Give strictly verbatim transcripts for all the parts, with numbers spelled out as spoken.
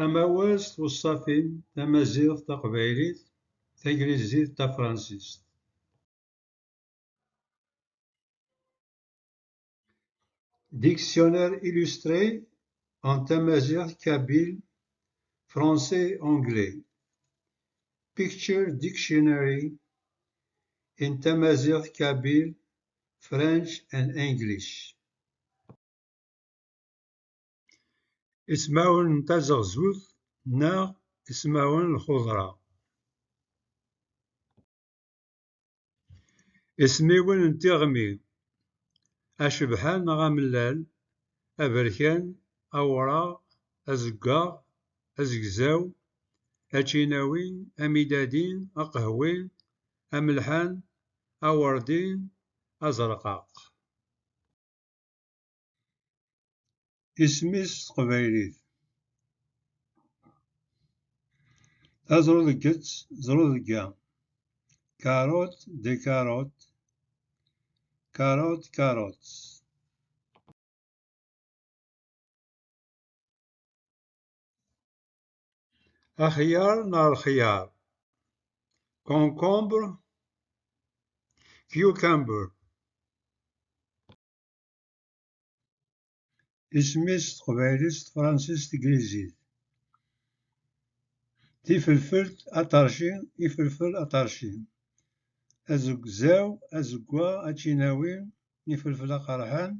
Amawal s tewṣafin, tamaziɣt, taqbaylit, taglizit, tafransist. Dictionnaire illustré en tamaziɣt, kabyle, français, anglais. Picture dictionary in tamaziɣt, kabyle, French and English. Ismawen n tazeɣzut neɣ ismawen n lxuḍra. Ismiwen n tiɣmi: acebḥan neɣ amellal, aberkan, awraɣ, azeggaɣ, azegzaw, ačinawi, amidadi, aqehwi, amelḥan, awerdi, azerqaq. Isem-is s teqbaylit: taẓrudegget, ẓrudegga, carotte, des carottes, carotte, carottes. Axyar neɣ lexyar: concombre, cucumber. Isem-is s teqbaylit, s tefransist, s teglizit: tifelfelt, aṭerci, ifelfel, aṭerci, azegzaw, azeggaɣ, ačinawi, ifelfel aqerḥan,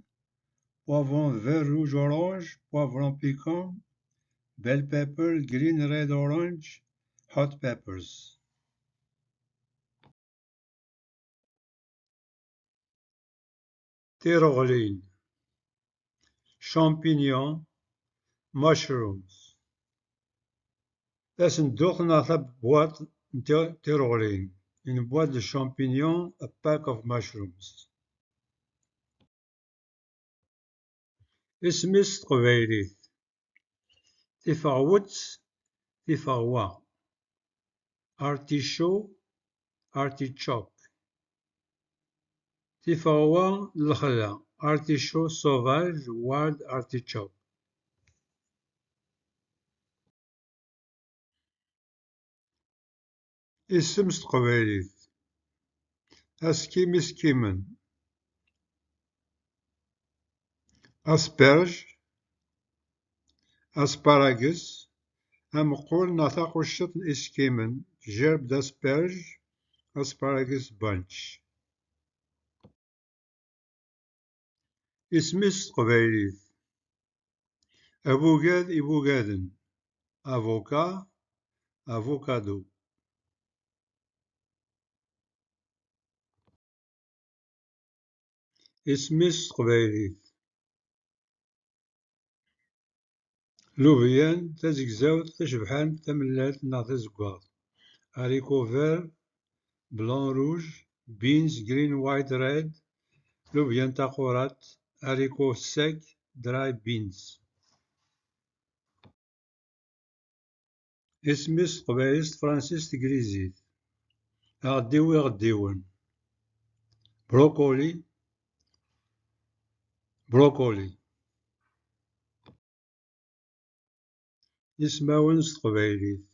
poivron vert, rouge, orange, poivron piquant, bell pepper, green, red, orange, hot peppers. Tireɣlin: champignons, mushrooms. Tasenduqt neɣ tabwaṭ n ti-, tireɣlin: une boîte de champignons, a pack of mushrooms. Isem-is s teqbaylit: tifeɣwet, tifeɣwa, artichaut, artichoke, tifeɣwa n lexla, artichaut sauvage, wild artichoke. Isem s teqbaylit: askim iskimen, asperge, asparagus, ameqqul neɣ taqucceḍt n iskimen, gerbe d'asperge, asparagus bunch. Isem-is s teqbaylit: abugad ibugaden, avocat, avocado. Isem-is s teqbaylit: lubyan, tazegzawt, tacebḥant, tamellalt neɣ tazeggaɣt, haricots verts, blanc, rouge, beans, green, white, red, lubyan taqurant, haricots secs, dry beans. Isem-is s teqbaylit, s tefransist, s teglizit: aɣeddiw iɣeddiwen, brocoli, brocoli. Ismawen s teqbaylit: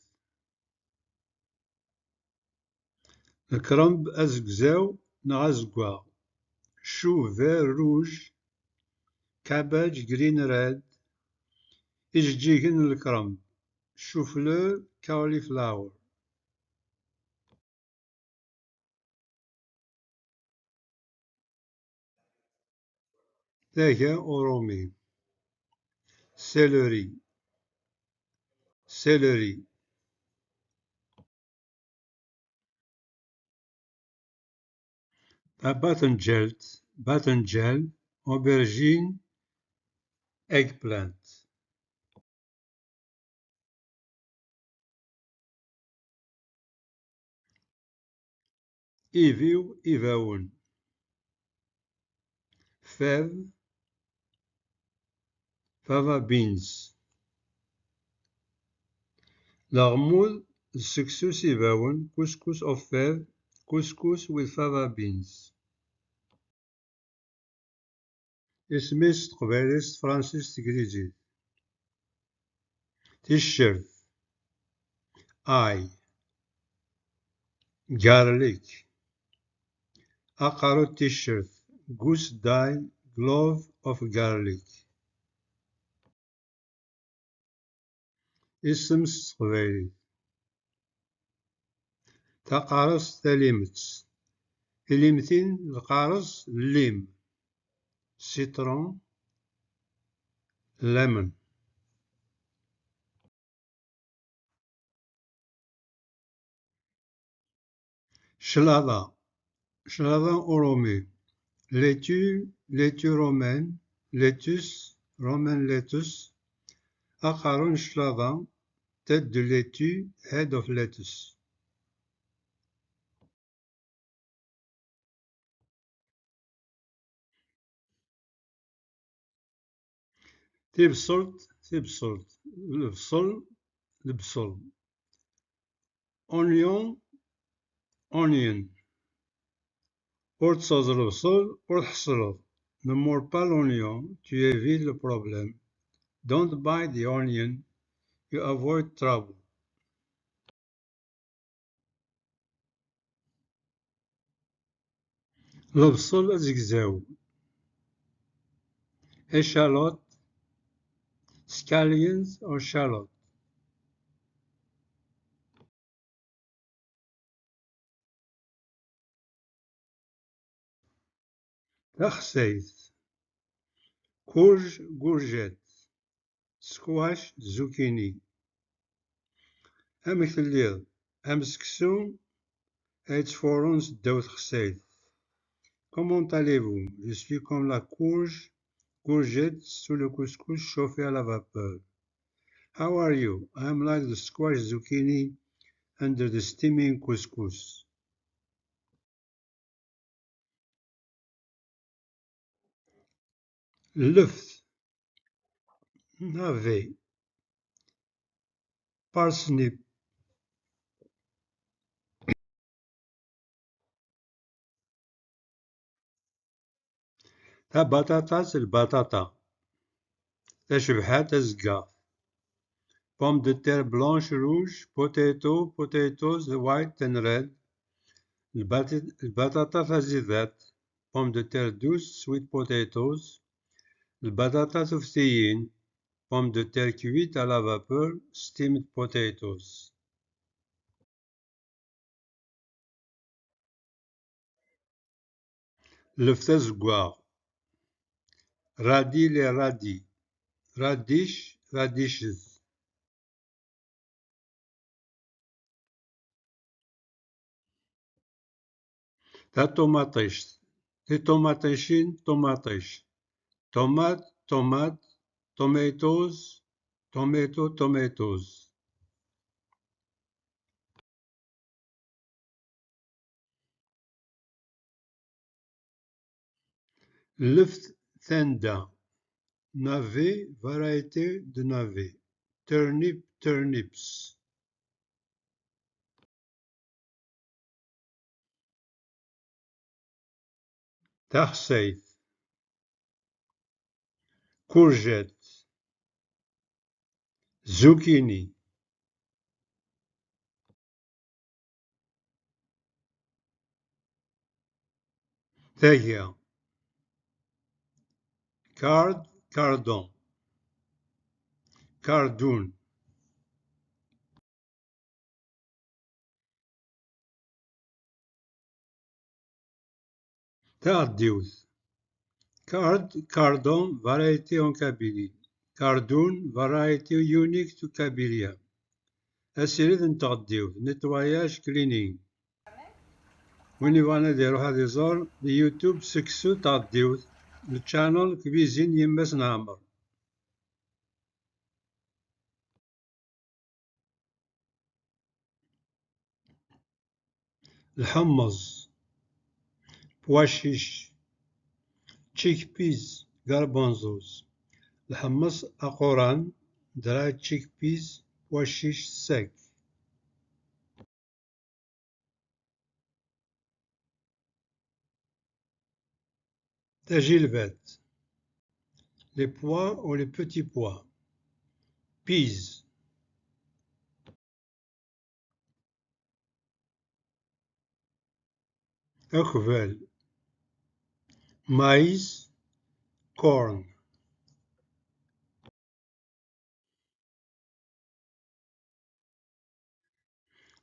lekremb azegzaw neɣ azeggaɣ, chou vert, rouge, cabbage, green, red, ijeǧǧigen n lekremb, chou-fleur, cauliflower. Taga urumi: céleri, céleri. Tabatenǧalt, batenǧal, aubergine, eggplant. Ibiw, ibawen. Fèves, fava beans. Leɣmud d seksu s ibawen, couscous aux fèves, couscous with fava beans. Isem-is s teqbaylit, s tefransist, s teglizit: Ticcert. Eye. Garlic. Aqerru n ticcert. Goose eye, glove of garlic. Isem s teqbaylit. Taqerrast talimt. Tilimtin, lqares, llim. Citron, lemon. Claḍa. Claḍa urumi. Laitue, laitue romaine, lettuce, romaine lettuce. Aqerru n claḍa, tête de laitue, head of lettuce. Tibṣelt, tibṣelt, lebṣel, lebṣel. Oignon, onion. Ur tteẓẓ lebṣel, ur tḥeṣleḍ. Ne mords pas l'oignon, tu évites le problème. Don't buy the onion, you avoid trouble. Lebṣel azegzaw. Échalote, scallions or shallot. Taxsayt. Courge, courgette. Squash, zucchini. Amek telliḍ? Am seksu ay ttfuṛun seddaw texsayt. Comment allez-vous? Je suis comme la courge, courgette sous le couscous chauffé à la vapeur. How are you? I am like the squash zucchini under the steaming couscous. Lleft. Navet. Parsnip. Tabaṭaṭat, lbaṭaṭa. Tacebḥant, azeggaɣ. Pomme de terre blanche, rouge, potato, potatoes, white and red. Lbati-, lbaṭaṭa taziḍaṭ, pomme de terre douce, sweet potatoes. Lbaṭaṭa tuftiyin, pomme de terre cuite à la vapeur, steamed potatoes. Lleft azeggaɣ. Radis, les radis. Radish, radishes. Taṭumaṭict. Tiṭumaṭicin, ṭumaṭic. Tomate, tomate, tomatoes, tomato, tomatoes. Lleft tanda. Navet, variété de navet. Turnip, turnips. Taxsayt. Courgette. Zucchini. Tagi. Card, cardon. Cardun. Taɣeddiwt. Card, cardon, variété en Kabylie. Cardun, variété unique to Kabylia. Asired n tɣeddiwt, nettoyage, cleaning. Win yebɣan ad iruḥ ad iẓer di YouTube Seksu Taɣeddiwt, le channel Cuisine Yemma-s n Ɛmer. Lḥemmeẓ, pois chiche, chickpeas, garbanzos. Lḥemmeẓ aquran, dried chickpeas, pois chiche sec. Tajilbat. Les pois ou les petits pois. Peas. Akbal. Maïs, corn.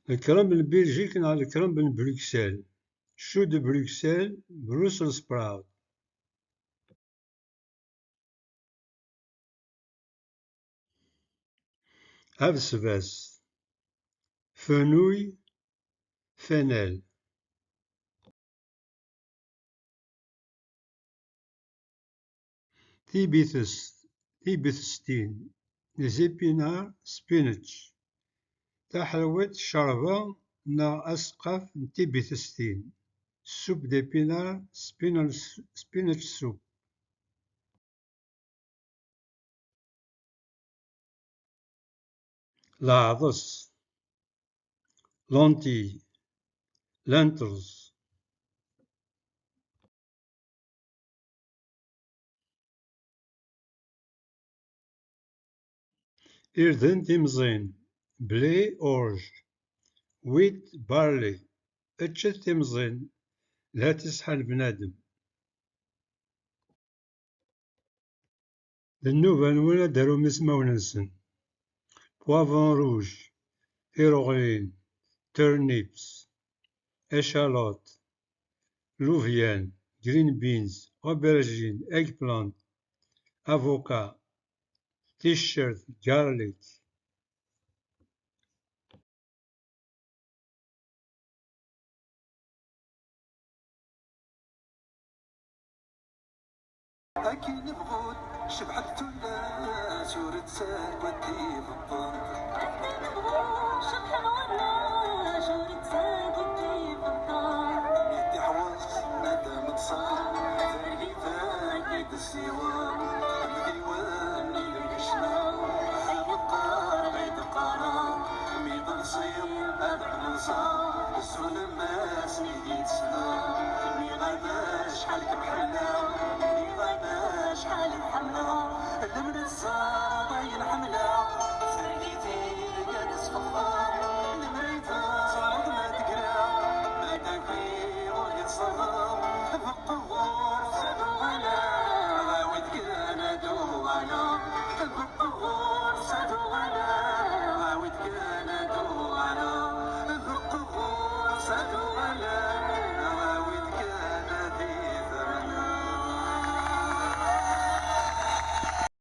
Lekremb n Biljik neɣ lekremb n Bruxelles. Chou de Bruxelles, Brussels sprout. Abesbas. Fenouil, fennel. Tibitest, tibetestin, les épinards, spinach. Taḥelwiṭ, ccerba neɣ aseqqaf n tibetestin. Soupe d'épinards, spinach, spinach soup. Leɛḍes, lentilles, lentils. Irden timẓin, blé, orge, wheat, barley. Ččet timẓin, la tt-iṣeḥḥan bnadem. D nnuba-nwen ad d-tarum ismawen-nsen. Poivron rouge, tireɣlin, turnips, échalotes, lubyan, green beans, aubergine, eggplant, avocat, ticcert, garlic. Akken bɣut, cebḥent tullas, ur ttagad tibeṭṭent. Akken bɣut, cebḥen wallen,